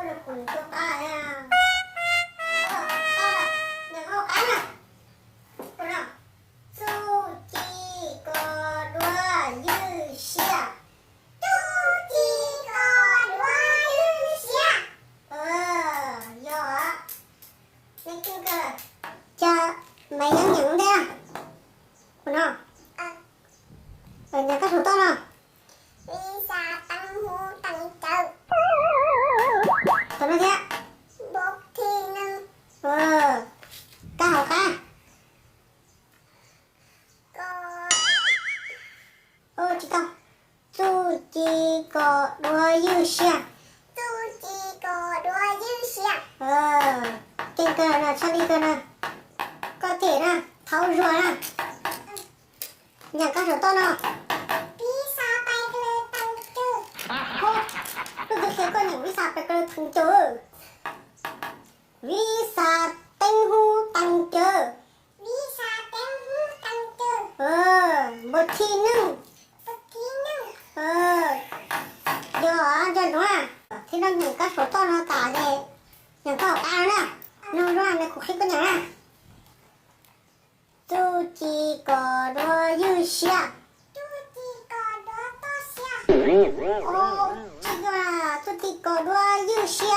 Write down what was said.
Kuv tus qab, tus qab na, txuj ci kos duab ywj siab. Txuj ci kos duab ywj siab. Yog, neb keej kawg. Cas mas yeej nyeem ntej, kuv no, nyeem kab saum toj no. Vis xas teeb hub teeb cawv. Tau no thiab. Npau thi neeg. Kab hauv qab. Tsis tau. Txuj ci kos duab ywj siab. Txuj ci kos duab ywj siab. Keej kawg no, tshaj lij kawg no. Koj them na, thaub zuag na. Nyeem kab saum toj no. Vis xas pais kaw lawv teev cawv. Lub twg qhia koj nyeem vis xas pais kaw lawv teev cawv. Vis xas teeb hub teev cawv. Vis xas teeb hub teev cawv. Npau thi neeg. Npau thi neeg. Yog, nco ntsoov na, thiab no nyeem kab saum toj no tas ces nyeem kab hauv qab na. Nug zoo ne, kuv qhia koj nyeem na. Txuj ci kos duab ywj siab. Txuj ci kos duab ywj siab. Txuj ci kos duab ywj siab.